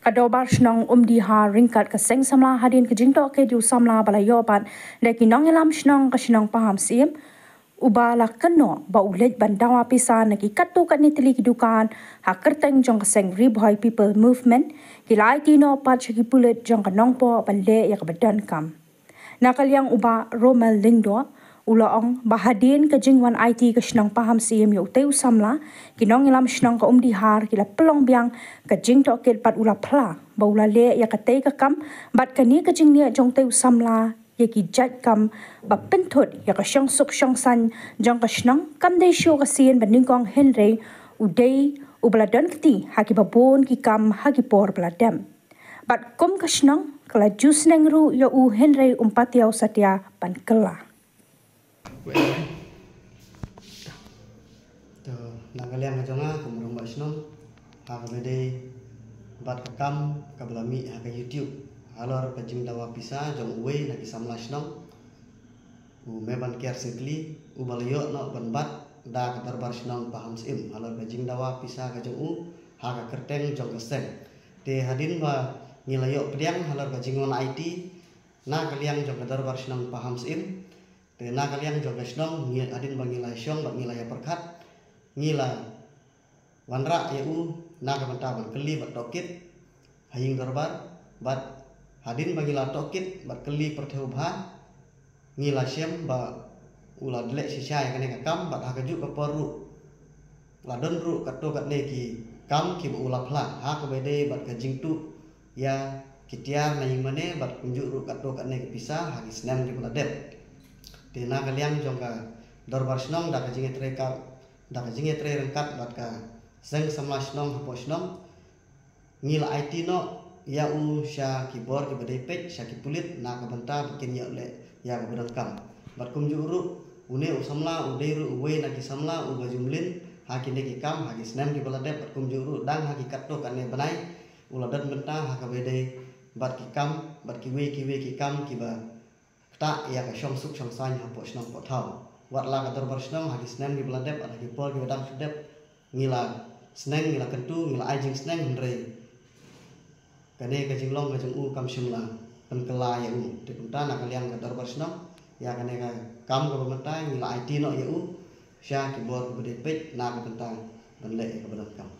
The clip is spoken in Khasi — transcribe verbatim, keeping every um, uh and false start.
Ka Dorbar Shnong Umdihar ryngkat ka Seng Samla hadien ka jingtohkit ïa u samla ba la ïoh bat da ki nongïalam shnong ka shnong Pahamsyiem, uba la kynnoh ba u leit ban dawa pisa na ki katto katne tylli ki dukan ha kyrteng jong ka seng Ri Bhoi People Movement, ki la aiti noh pat sha ki pulit jong ka Nongpoh ban leh ïa kaba donkam. Na ka liang u Bah Romel Lyngdoh, u la ong ba hadien ka jingwan aiti ka shnong Pahamsyiem ïa utei u samla, ki nongïalam shnong ka Umdihar ki la pynlong biang ka jingtohkit bad u la phla ba u la leh ïa katei ka kam, bad kane ka jingniah jong utei u samla ïa ki jait kam ba pynthut ïa ka shongsuk shongsaiñ jong ka shnong kam dei shuh ka sien ba nyngkong, hynrei u dei uba la don kti ha kiba bun ki kam ha ki por ba la dep. Bad kum ka shnong ka la ju sneng ruh ïa u, hynrei um pat ïoh satia ban kylla. To, na ka liang ka jong nga kum u rangbah shnong, ha kaba dei bad ka kam kaba la mih ha ka YouTube halor ka jingdawa pisa jong uwei na ki samla shnong, u Mebanker Syngkli, uba la ïoh noh ban bat da ka Dorbar Shnong Pahamsyiem halor ka jingdawa pisa ka jong u ha ka kyrteng jong ka seng. Te hadien ba ngi la ïoh pdiang halor ka jingwan aiti na ka liang jong ka Dorbar Shnong Pahamsyiem, te na ka liang jong ka shnong, ngi, hadien ba ngi la shong bad ngi la ïa pyrkhat, ngi la wanrah ïa u na ka bynta ban kylli bad tohkit ha ïing dorbar, bad hadien ba ngi la tohkit bad kylli pyrthei bha, ngi la shem ba u la leh shisha ïa kane ka kam, bad ha kajuh ka por ruh la don ruh katto katne ki kam kiba u la phla ha kaba dei bad ka jingtuh ïa ki tiar na ïing mane, bad kumjuh ruh katto katne ki pisa ha ki snem kiba la dep. Te na ka liang jong ka Dorbar Shnong, da ka jingïatrei ka, da ka jingïatrei ryngkat bad ka Seng Samla Shnong hapoh shnong, ngi la aiti noh ïa u sha ki bor kiba dei peit, sha ki pulit na ka bynta ba kin ïoh leh ïa kaba donkam. Bad kumjuh ruh une u samla u dei ruh uwei na ki samla uba ju mlien ha kine ki kam ha ki snem kiba la dep, bad kumjuh ruh dang ha ki katto katne bnai u la don bynta ha kaba dei bad ki kam, bad kiwei kiwei ki kam kiba ktah ïa ka shongsuk shongsaiñ hapoh shnong poh thaw. Wat la ka Dorbar Shnong ha ki snem kiba la dep, ha ki por kiba dang shu dep, ngi la sneng, ngi la kyntu, ngi la ai jingsneng, hynrei kane ka jinglong ka jong u kam shym la pynkylla ïa u. Te kumta na ka liang ka Dorbar Shnong, ïa kane ka kam kaba mynta ngi la aiti noh ïa u sha ki bor kiba dei peit na ka bynta ban leh ïa kaba donkam.